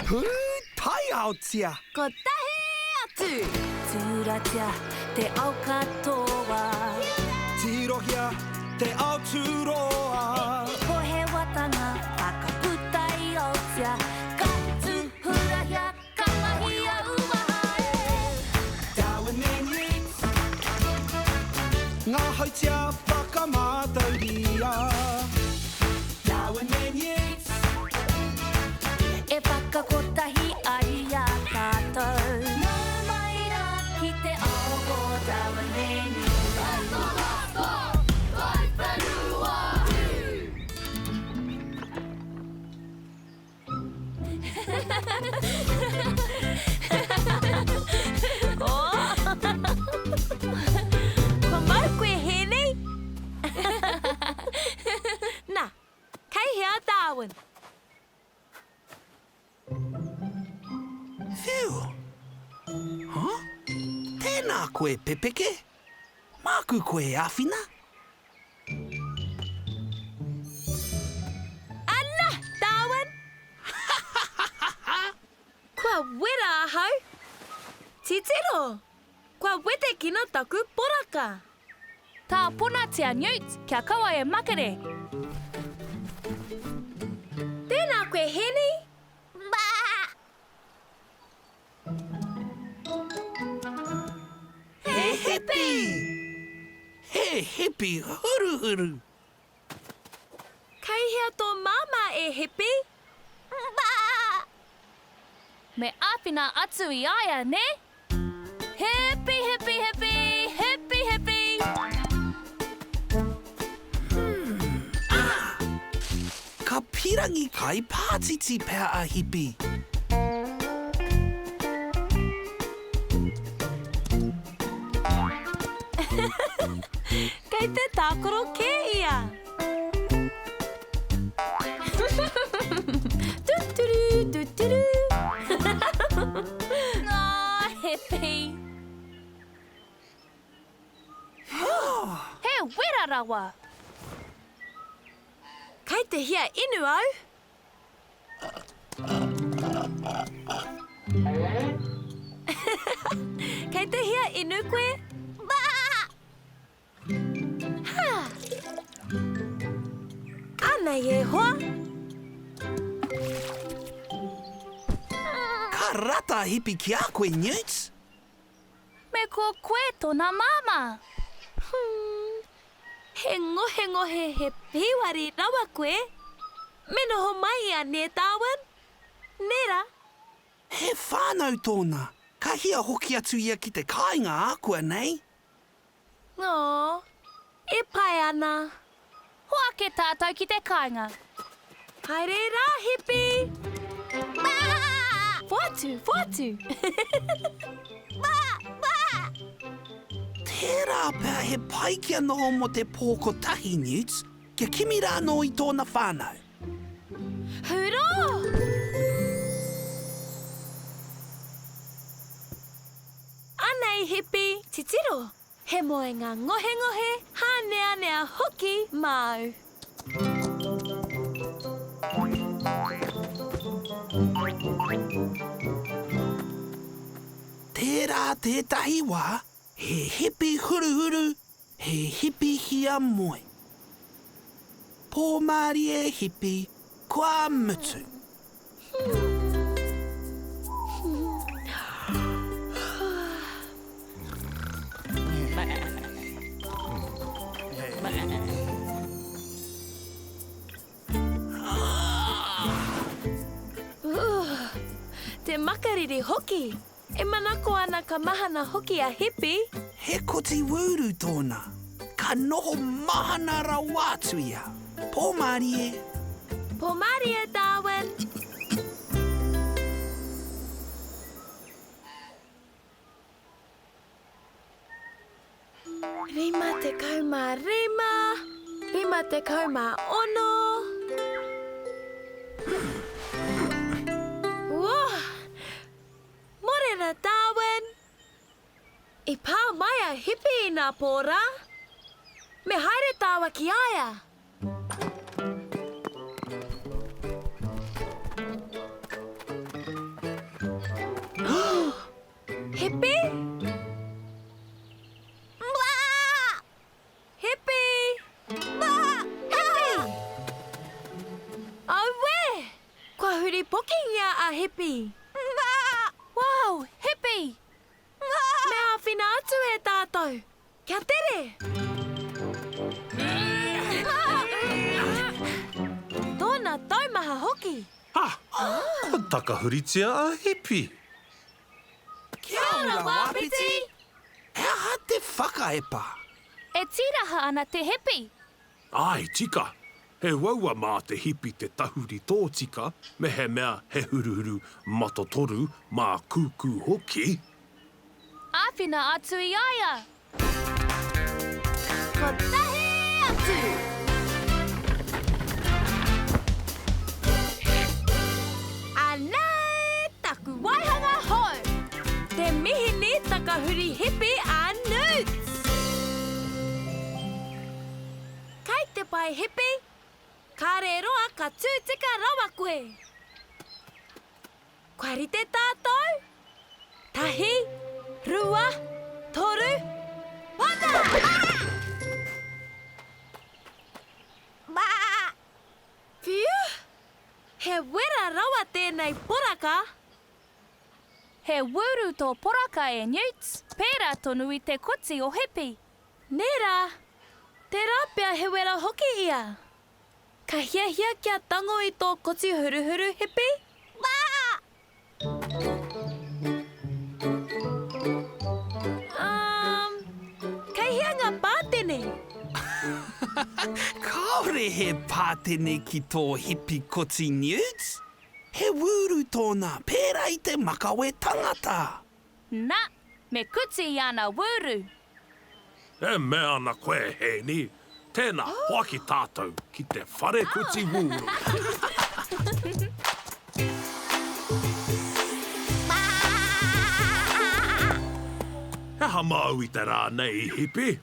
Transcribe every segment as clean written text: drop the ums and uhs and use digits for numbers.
Pūtaiaotia! Kotahi atu! Tūratia te ao katoa. Tirohia te ao tūroa. Pohewatanga whakaputa i Aotea. Ka tūhurahia, ka mahia uaha e. Darwin and Yeats. Ngā hautia whakamātauria. Darwin and Yeats. E whakakotahi ai i a tātou. Nau mai rā ki te ao o Darwin and Yeats. Kua mau koe, Hēni? Nā, kei hea a Darwin? Whiu! Huh? Tēnā koe, Pepeke. Māku koe e āwhina. Ana, Darwin! Kua wera ahau. Titiro! Kua wetekina taku poraka. Tāponatia Newt kia kaua e makere. Tēnā koe, Hēni! He hipi! He hipi huruhuru! Kei hea tō māmā e Hipi? Me āwhina atu i a ia, nē? Hipi, hipi, hipi, hipi, hipi! Ah! Ka pirangi kai pātiti pea a Hipi. Kei te tākaro kē ia. Tuturu, tuturu. Ngā hipi. He wera rawa. Kei te hia inu au. Kei te hia inu koe? Ha! Anei e hoa! Ka rata a Hipi ki a koe, Newt. Me ko koe tona māmā. Hmm. He ngohengohe, he pīwari rawa koe. Me noho mai ia, nē Darwin? Nē rā? He whānau tōna. Ka hia hoki atu ia ki te kāinga ākuanei. Ō, e pai ana. Hoake tātou ki te kāinga. Haere rā, Hipi! Whatu, whatu! Tērā pea he pai kia noho mō te pō kotahi, Newt, kia kimi rā anō i tōna whānau. Hurō! Anei, Hipi, titiro! He moenga ngohengohe, hāneanea hoki māu. Tērā tētahi wā, he hipi huruhuru, he hipi hiamoe. Pōmārie hipi, kua mutu. Te makariri hoki! E manako ana ka mahana hoki a Hipi. He koti wūru tōna. Ka noho mahana rawa atu ia. Pōmārie! Pōmārie, Darwin! 55, 56. Whoa! Morena Darwin! I pā mai a Hipi i nā pō rā. Me haere tāua ki a ia. huripokingia a Hipi. Wow, Hipi! Me āwhina atu e tātou! Kia tere! Tōna taumaha hoki! Ha! Kua takahuritia a Hipi! Kia ora, Wāpiti! He aha te whakaepa? E tīraha ana te hipi. Āe, tika! He uaua mā te hipi te tahuri tōtika mehemea he huruhuru matotoru, mākūkū hoki. Āwhina atu i a ia! Kotahi atu! Anei taku waihanga hou! Te mihini takahuri hipi a Newts! Kei te pai hipi! Kāre roa ka tū tika rawa koe! Kua rite tātou? Tahi, rua, toru, whana! Whiu! He wera rawa tēnei poraka! He wūru tō poraka e Newt, pērā tonu i te koti o Hipi. Nē rā, tērā pea he wera hoki ia. Ka hiahia kia tango i tō koti huruhuru hipi? Um, kei hea ngā pātene? Kāore he pātene ki tō hipi koti Newt. He wūru tōna, pērā i te makawe tangata. Na, me kuti i ana wūru. E mea ana koe, Hēni, tēnā, hoaki tātou ki te whare kuti wūru. He aha māu i te rā nei, Hipi?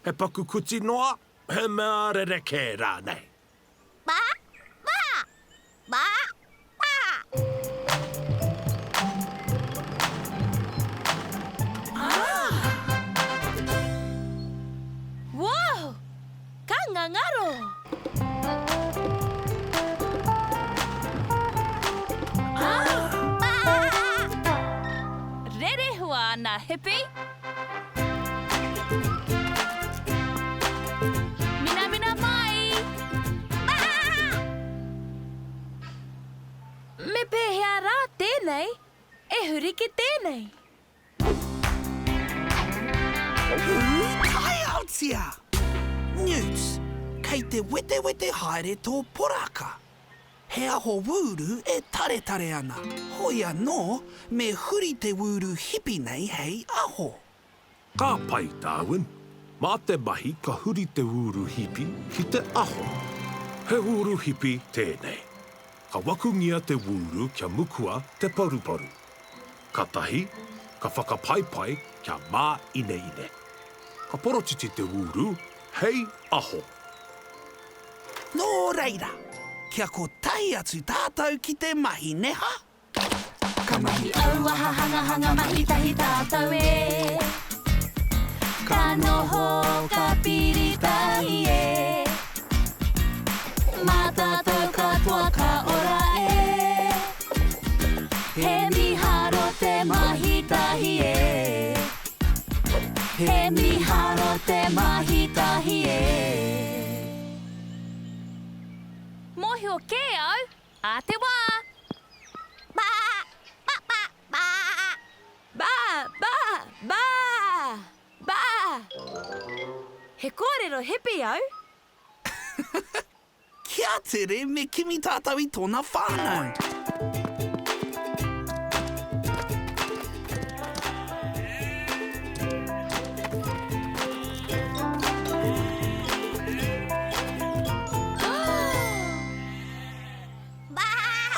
He paku kuti noa, he mea rerekē rānei? Ba, ba, ba, ba. Wow! Ka ngangaro! Rerehua ana, Hipi! Minamina mai! Me pēhea rā tēnei e huri ki tēnei? Pūtaiaotia! Newts, kei te wetewete haere tō poraka. He aho wūru e taretare ana. Hoi anō, me huri te wūru hipi nei hei aho. Ka pai, Darwin. Mā te mahi ka huri te wūru hipi ki te aho. He wūru hipi tēnei. Ka wakungia te wūru kia mukua te paruparu. Katahi, ka whakapaipai kia māineine. Ka porotiti te wūru hei aho. Nō reira, kia kotahi atu tātou ki te mahi, ne ha? Ka mahi auaha hangahanga mahi tahi tātou e. Ka noho ka piri tahi e. Mā tātou katoa ka ora e. He miharo te mahi tahi e. He miharo te mahi tahi e. Mōhio kē au, ā te wā! Ba, ba, ba, ba. Ba, ba, ba, ba. He kōrero hipi au. Kia tere me kimi tātou i tōna whānau.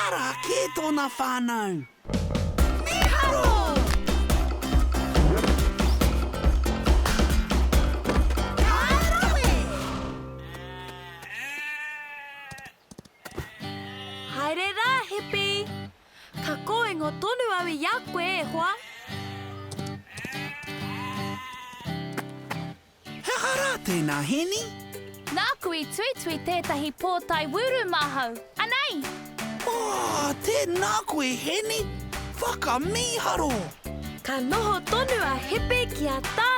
Arā kē tōna whānau. Mīharo! Ka rawe! Haere rā, Hipi! Ka kōingo tonu au i a koe, e hoa. He aha rā tēnā, Hēni? Nāku i tuitui tētahi pōtae wūru māhau. Anei! Ō! Oh, tēnā koe, Heni! Whakamīharo! Ka noho tonu a Hipi ki a Darwin!